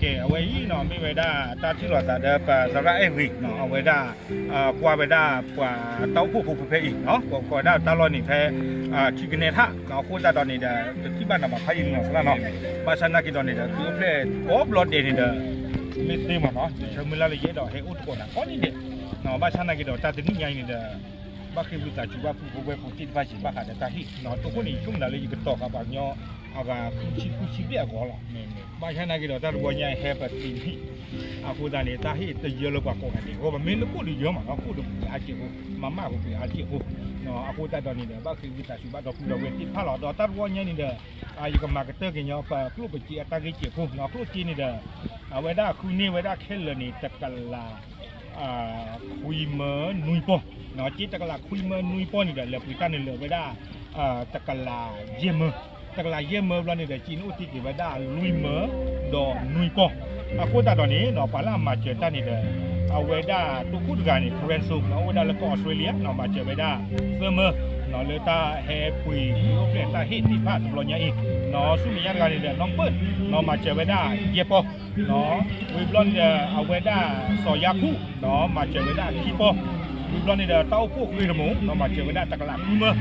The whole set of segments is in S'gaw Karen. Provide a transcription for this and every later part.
ကဲ အဝဲအံၤနီၤ မ့ၢ်ဝဲဒၣ်တၢ်ထံၣ်လိာ်သးဒီးပသရၣ်အဲၣ်ဂ့ၤနီၤ အဝဲဒၣ် ကွၢ်ဝဲဒၣ်ပှၤတၢ်အိၣ်ဖှိၣ်ဖိဖဲအံၤနီၤ ကွၢ်ဝဲဒၣ်တၢ်လီၢ်န့ၣ်ဖဲ ထံကနဲထၣ်နီၤ အဃိသတးဒီးန့ၣ်ဒီး ပထံၣ်ဘၣ်နၤဘၣ်ဖးယံာ်လီၤသရၣ်နီၤ ဘၣ်ဆၣ်နာ်က့ၤဒီးန့ၣ်ဒီး သုအိၣ်ဖျဲၣ်ကိးဘျီဒဲးန့ၣ်ဒီး မ့ၢ်သ့မးနီၤ ယဆၢမုၢ်လၢ်လၢယအဲၣ်ဒိးဟဲအိၣ်သကိးနၤကိးနံၤဒဲး ဘၣ်ဆၣ်နာ်က့ၤဒီးတၢ်တနံၣ်ညါအံၤန့ၣ်ဒီး ဘၣ်ဃ့ဝံသးစူၤဘၣ်ပုၢ်ဖိဝဲၢ်ဖိသ့ၣ်တဖၣ်စံးဘၣ်ဃးဒီးတၢ်ဟ့ၣ်နီၤ တိခိၣ်န့ၣ် ယဆိကမိၣ်လၢယကတီၤဃာ်ပှၤကညီ အဂၤဃုဆံဃုဆံဘျဲၣ်အဂီၢ်လီၤ. ဘၣ်ဆၣ်နာ်က့ၤဒီးတၢ်တဝီညါဟဲပသံးန့ၣ် အဃိသတးန့ၣ် တၢ်ဟ့ၣ်တယၢလၢပှၤကိးဂၤဒဲးအဂီၢ်ဘၣ် မ့ၢ်လၢကိၣ်ဒီးယၢမးနီၤ ကိၣ်ဒီးပှ့ၤအါစဲးဖိ မၤမၢ်ပှ့ၤအါစဲးဖိ အဃိသတးဒီးန့ၣ်ဒီး ဘၣ်ဃ့ဝံသးစူၤဘၣ်ဒီပုၢ်ဒီဝဲၢ်သ့ၣ်တဖၣ်လီၤ. ဒီးတၢ်တဝီညါန့ၣ်ဒီး ယကမၤကတၢၢ်က့ၤညီပကျိၣ်ပစ့အတၢ်ဂ့ၢ်စဲးဖိနီၤ ကျိၣ်စ့န့ၣ်ဒီး အဝဲဒၣ်ဃုန့ၢ်ဝဲဒၣ်ခဲလၢာ်န့ၣ် တကလး ခွံမၢနွံပီၢ်နီၤ စ့တကလးခွံမၢနွံပီၢ်န့ၣ်ဒီး လဲၤပှ့ၤတၢ်န့ၣ်လၢာ်ဝဲဒၣ် တကလးယဲၢ်မၢ တကလးယဲၢ်မၢဘျီန့ၣ်ဒီး စ့န့ၣ်အိၣ်တ့ၢ်က့ၤဝဲဒၣ်လွံၢ်မၢ ဒီးနွံပီၢ် အဃိသတးဒီးန့ၣ်နီၤ ပှၤလၢအမၤစၢၤတၢ်န့ၣ်ဒီး အဝဲဒၣ်တိခိၣ်တဂၤန့ၣ် ခရၢၣ်စိနီၤ အိၣ်ဝဲဒၣ်လၢကီၢ်အီစထြ့လယါနီၤ မၤစၢၤဝဲဒၣ် သၢမၢ လၢတၢ်ဟဲပှ့ၤအိၣ်ဖျဲၣ်တၢ်ဟ့ၣ်သ့ၣ်တဖၣ်တဘျီညါအံၤနီၤ ဆူမဲာ်ညါတဂၤန့ၣ်ဒီး နီၢ်ပၢၢ်နီၤ မၤစၢၤဝဲဒၣ်ယဲၢ်ပီၢ် ဝံၤဘျီန့ၣ်ဒီး အဝဲဒၣ်စီၤယါခူၣ်နီၤ မၤစၢၤဝဲဒၣ်ခံပီၢ် ဝံၤဘျီန့ၣ်ဒီး တၢ်အိၣ်ဖှိၣ်ဃ့တမူနီၤ မၤစၢၤဝဲဒၣ်တကလးဃုမၢ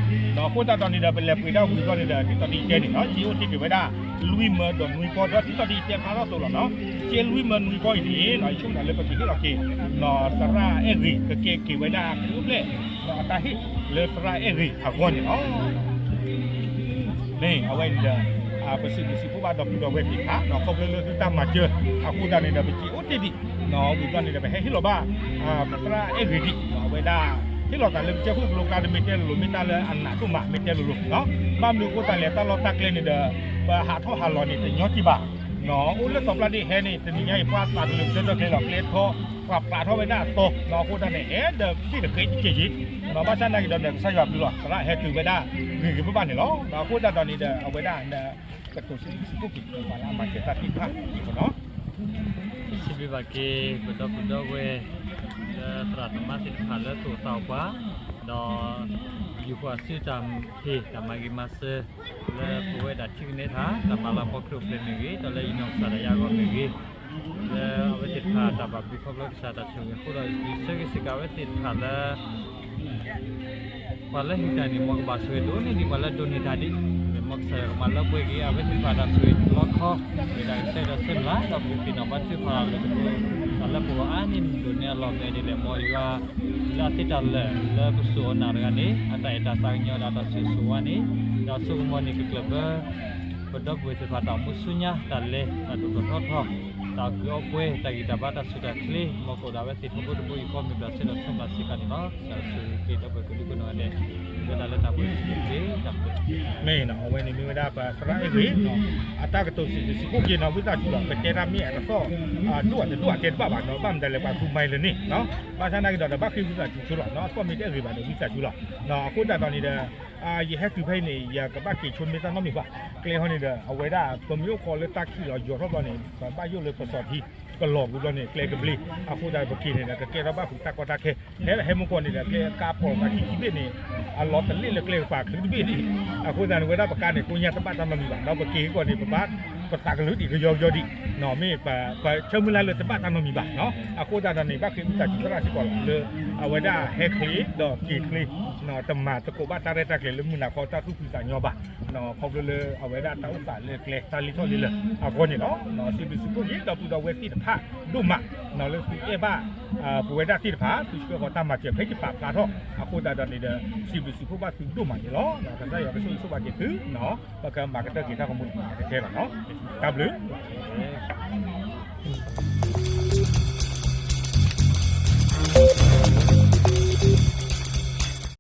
အဃိသတးဒီးန့ၣ်ဒီး ပလဲၤပှ့ၤတၢ်ဝံၤဘျီန့ၣ်ဒီး ဒ်သိးဒ်ယတဲန့ၣ်နီၤ စ့အိၣ်တ့ၢ်က့ၤဝဲဒၣ် လွံၢ်မၢဒီးနွံပီၢ် ဒီးဒ်သိးဒ်ယတဲဖျါထီၣ်အသိးလီၤနီၤ စ့လွံၢ်မၢနွံပီၢ်အံၤန့ၣ်နီၤ ယဆိကမိၣ်လၢပကဟ့ၣ်လီၤက့ၤနီၤ သရၣ်အဲၣ်ဂ့ၤ ကကဲက့ၤဝဲဒၣ်အိၣ်ဖျဲၣ်နီၤ အတၢ်ဟ့ၣ်လၢသရၣ်အဲၣ်ဂ့ၤအဂီၢ်န့ၣ်လီၤ. မ့ၢ်အဝဲန့ၣ်ဒီး ပစံးဘျုးစံးဖှိၣ်ဘၣ်ဒီပုၢ်ဒီဝဲၢ်သ့ၣ်တဖၣ်နီၤ ခီဖျိလၢသုတၢ်မၤစၢၤ အဃိသတးန့ၣ်ဒီး ပစ့အိၣ်တ့ၢ်ဒံးနီၤ ဝံၤဘျီန့ၣ်ဒီး ပဟဲဟ့ၣ်လီၤဘၣ် ပသရၣ်အဲၣ်ဂ့ၤဒံးနီၤ အဝဲဒၣ် ဟ့ၣ်လီၤသးလၢပကစၢၢ်ခိၣ်ကလိကျါ တမ့ၢ်တဲလိၤလိၤ မ့ၢ်တၢ်လၢအနးဒိၣ်မး မ့ၢ်တဲလိၤလိၤနီၤ ဘၣ်မနုၤအဃိသတးလဲၣ် တၢ်လီၢ်တၢ်ကျဲန့ၣ်ဒီး ပဟးထီၣ်ဟးလီၤန့ၣ် တညီတံၢ်ဘၣ်နီၤ အိၣ်လၢစီၤပျၢ်ဒ့ၣ်ဟဲန့ၣ် တနံၤညါအံၤ ပှၤသးတလၢာ်ကတၢၢ်တၢ်ကျဲလီၤ ကျဲထီ ပှၤပျးထီၣ်ဝဲဒၣ်အသီနီၤ အဃိသတးန့ၣ် ဟဲဒီးဘ့ၣ်တဃဲးတကဲးယံၤနီၤ ဘၣ်ဆၣ်နာ်က့ၤဒီး ကစၢ်ယွၤဘျုးလီၤ သရၣ်ဟဲတုၤဝဲဒၣ်ဂ့ၤဂ့ၤဘၣ်ဘၣ်န့ၣ်လီၤ. အဃိသတးဒီးန့ၣ်ဒီး အဝဲဒၣ် ကတိၤစံးဘျုးစံးဖှိၣ်က့ၤ ပှၤလၢအမၤစၢၤတၢ်သ့ၣ်တဖၣ်အံၤနီၤ စံးဘျုးဘၣ်က့ၤ ပဒီပုၢ်ဒီဝဲၢ် လၢသရၣ်သမါသ့ၣ်တဖၣ်လၢသူၣ်အိၣ်သးအိၣ်ပှၤ ဒီး ယူာ်ဃီၤအစုတၢ်ဟ့ၣ်တၢ်မၤဂ့ၤမၤစၢၤ လၢပဝဲဒၣ်ထံကနဲထၣ် တၢ်ပာ်လီၤဖီခိၣ်ဖျၢၣ်မ့ၢ်ဂ့ၤ ဒီးလၢယနီၢ်ကစၢ်ဒၣ်ယၤအဂီၢ်မ့ၢ်ဂ့ၤ လၢအဝဲသ့ၣ်တဖၣ်တၢ်ဘၣ်ဘျုးခီဖျိကစၢ်တၢ်ဆိၣ်ဂ့ၤအဃိဒီး ယဆၢဂ့ၤစ့ၢ်ကီးအဝဲသ့ၣ်တဖၣ်လၢ ပှၤလၢဟံးတၢ်န့ၣ် မ်ကဘၣ်ဆိၣ်ဂ့ၤဒိၣ်န့ၢ်ဒံးပှၤလၢဒိးန့ၢ်တၢ်ဒံး, မ်ကစၢ်ယွၤကမၤလၢပှဲၤက့ၤ အဝဲသ့ၣ်တဖၣ်တၢ်ဆိၣ်ဂ့ၤလီခီ, မ့ၢ်ဒၣ်ကစၢ်ယွၤဒီးစ့မလၤ ဒီးပကသ့ၣ်နီၣ်ဘၣ်ထုကဖၣ်လၢတၢ်လၢပဂီၢ်အါန့ၢ်ဒိၣ်န့ၢ်အလီၢ်မ့ၢ်ဒ်လဲၣ် မ်ယွၤလၢအသ့တၢ်လၢာ်လၢပစိၤအီၤနၤတဂၤန့ၣ် အတၢ်အဲၣ်တၢ်သးကညီၤဒီးတၢ်ဆိၣ်ဂ့ၤဆိၣ်ဝါန့ၣ်, ဒီးဆိကမိၣ်န့ၣ်ကကျၢၢ်ဘၢ ပဒီပုၢ်ဝဲၢ်သ့ၣ်တဖၣ်တၢ်အိၣ်မူဆူညါ တၢ်လဲၤတၢ်ဒိၣ်ထီၣ်ထီထီၣ်, တၢ်အီၣ်ကုးအီပှဲၤ တၢ်ဂံၢ်တၢ်ဘါတၢ်ဆူးတၢ်ချ့ မ်ကအိၣ်ဒီးအဝဲသ့ၣ်ထီဘိတဘိယူၢ်ဃီ မ့ၢ်ဘျီစ့ဒီးဆိမလၤစ့ၢ်ကီးန့ၣ်လီၤ. ကစၢ်ယွၤဆိၣ်ဂ့ၤက့ၤဒီပုၢ်ဝဲၢ်ကိးဒံကိးနီၢ်ဂၤဒဲး ဒၣ်တၢ်လၢတၢ်ပှဲၤစ့ၢ်ကီး တၢ်ဘျုး မ့ၢ်နီၤ အဝဲန့ၣ်မ့ၢ်ဝဲဒၣ်ပသရၣ်အဲၣ်ဂ့ၤနီၤ, အတၢ်ကတိၤစံးဘျုးစံးဖှိၣ်က့ၤနီၤ ဝံသးစူၤလီၤ ပတဲတၢ်မ့ၢ်အကသီၣ် ဒိၣ်အတဒိၣ်အတဲတဘၣ်ဘၣ်နီၤ ဘၣ်မတၤလဲၣ်ပှၤသူမၤအံၤလၢန့ၣ်နီၤ, ဘၣ်ဆၣ်နာ်က့ၤဒီး ဘၣ်ဃ့ဝံသးစူၤဆိလီၤနီၤ အသီၣ်မ့ၢ်တအဲၣ်ဂ့ၤဘၣ်ဒီးဝံသးစူၤလီၤ, အဃိသတးဒီးန့ၣ်ဒီး ယဟဲတုၤဖဲအံၤန့ၣ် ယကဘၣ်က့ၤဆိမ့ၢ်တၢ်နီတမံၤဘၣ်, ကျဲဟီန့ၣ်ဒီး အဝဲဒၣ် ပမ့ၢ်အိၣ်ခိးလၢတၢ်ခံးလီၤယီၤထီၣ်ဘျီန့ၣ် ပဘၣ်ယိၣ်လၢပစီၤထံ ကလီၤဝံၤဘျီန့ၣ် ကျဲကဘျ့, အဃိသတးဒီးပက့ၤန့ၣ်ဒီး ကကဲထီၣ်ဘၣ်ဃုာ်တၢ်ကီတၢ်ခဲ, ဟဲဟဲမုၢ်ကီၢ်န့ၣ်ဒီး ကျဲကါဖီၣ်သးခံခံဘ့ၣ်န့ၣ် အလီၤတလ့ၣ်လၢကျဲကပၤချုးတဘ့ၣ်န့ၣ်, အဃိသတးန့ၣ် ဝဲဒၣ်ပကါန့ၣ် ကိညါတဘၣ်တၢ်နီတမံၤဘၣ်, ဒီးပက့ၤကီၢ်န့ၣ် ပဘၣ်ပသးကလုာ်ဒံးကယီကယီဒံး, မ့ၢ်ပဆၢမုၢ်လၢ်လၢတဘၣ်တၢ်နီတမံၤဘၣ်, အဃိသတးဒီးန့ၣ် ဘၣ်ဃ့ဝံသးစူၤသရၣ်စ့ၢ်ကီးလီၤ လၢ အဝဲဒၣ်ဟဲချ့ဒီးက့ၤချ့ တမၤသကိးဘၣ်တၢ်ရဲၣ်တၢ်ကျဲၤလၢမုၢ်နၤခီတၢ်သူၣ်ဖှံသးညီဘၣ်, ခီဖျိလၢအဝဲဒၣ်တၢ်အိၣ်သးလၢကျဲ တၢ်လံၣ်ထီၣ်လံလၢာ်အဂီၢ်န့ၣ်လီၤ. စံးဘျုးစံးဖှိၣ်က့ၤ ဒီပုၢ်ဒီဝဲၢ်သ့ၣ်တဖၣ်ဒိၣ်မး လၢသုအဲၣ်ဘၣ် ပဝဲဒၣ်သ့ၣ်တဖၣ် သုဆှၢဃီၤတၢ်မၤစၢၤဖဲယပာ်ဖျါထီၣ် အဃိသတးဒီးန့ၣ်ဒီး စံးဘျုးစံးဖှိၣ်ဘၣ်သုဒိၣ်မးန့ၣ်လီၤ. ကစၢ်ယွၤကဆိၣ်ဂ့ၤဆိၣ်ဝါက့ၤသု ပကမၤကတၢၢ်က့ၤတၢ်ဂီၤမူတကဲလီၤနီၤ, တၢ်ဘျုး